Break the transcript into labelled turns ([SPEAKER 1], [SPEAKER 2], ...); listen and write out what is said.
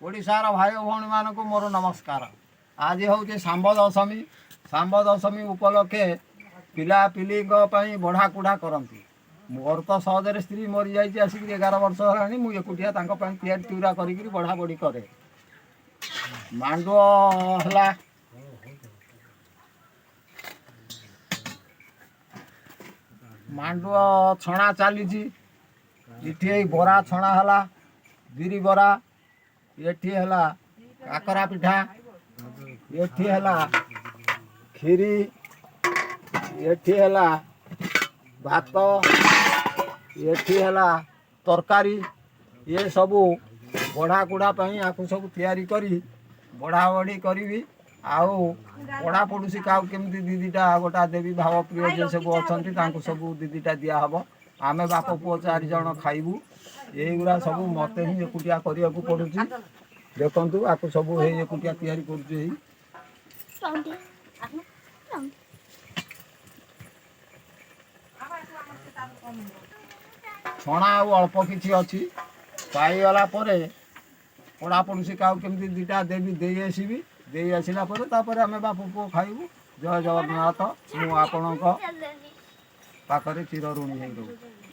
[SPEAKER 1] ଓଡ଼ିଶାର ଭାଇ ଭଉଣୀମାନଙ୍କୁ ମୋର ନମସ୍କାର। ଆଜି ହେଉଛି ଶାମ୍ବ ଦଶମୀ। ଶାମ୍ବ ଦଶମୀ ଉପଲକ୍ଷେ ପିଲାପିଲିଙ୍କ ପାଇଁ ବଢ଼ା କୁଢ଼ା କରନ୍ତି। ମୋର ତ ସହଜରେ ସ୍ତ୍ରୀ ମରିଯାଇଛି ଆସିକିରି 11 ବର୍ଷ ହେଲାଣି। ମୁଁ ଏକୁଟିଆ ତାଙ୍କ ପାଇଁ ତିଆରି ତିଉରା କରିକିରି ବଢ଼ା ବଢ଼ି କରେ। ମାଣ୍ଡୁଅ ହେଲା, ମାଣ୍ଡୁଅ ଛଣା ଚାଲିଛି ଏଠି। ଏଇ ବରା ଛଣା ହେଲା, ବିରି ବରା। ଏଠି ହେଲା କାକରା ପିଠା, ଏଠି ହେଲା କ୍ଷୀରି, ଏଠି ହେଲା ଭାତ, ଏଠି ହେଲା ତରକାରୀ। ଏ ସବୁ ବଢ଼ା କୁଢ଼ା ପାଇଁ ଆକୁ ସବୁ ତିଆରି କରି ବଢ଼ା ବଢ଼ି କରିବି। ଆଉ ପଢ଼ା ପଡ଼ୋଶୀ କାହାକୁ କେମିତି ଦି ଦୁଇଟା ଗୋଟା ଦେବି। ଭାବପ୍ରିୟ ଯିଏ ସବୁ ଅଛନ୍ତି, ତାଙ୍କୁ ସବୁ ଦି ଦୁଇଟା ଦିଆହେବ। ଆମେ ବାପ ପୁଅ ଚାରି ଜଣ ଖାଇବୁ। ଏଇଗୁଡ଼ା ସବୁ ମୋତେ ହିଁ ଏକୁଟିଆ କରିବାକୁ ପଡ଼ୁଛି। ଦେଖନ୍ତୁ, ଆକୁ ସବୁ ହେଇ ଏକୁଟିଆ ତିଆରି କରୁଛି। ଏଇ ଛଣା ଆଉ ଅଳ୍ପ କିଛି ଅଛି। ପାଇଗଲା ପରେ ପଡ଼ା ପଡ଼ୋଶୀ କାହାକୁ କେମିତି ଦୁଇଟା ଦେବି, ଦେଇ ଆସିବି। ଦେଇ ଆସିଲା ପରେ ତାପରେ ଆମେ ବାପ ପୁଅ ଖାଇବୁ। ଜୟ ଜଗନ୍ନାଥ। ମୁଁ ଆପଣଙ୍କ ପାଖରେ ଚିରଋଣୀ ହେଇ ରହୁଛି।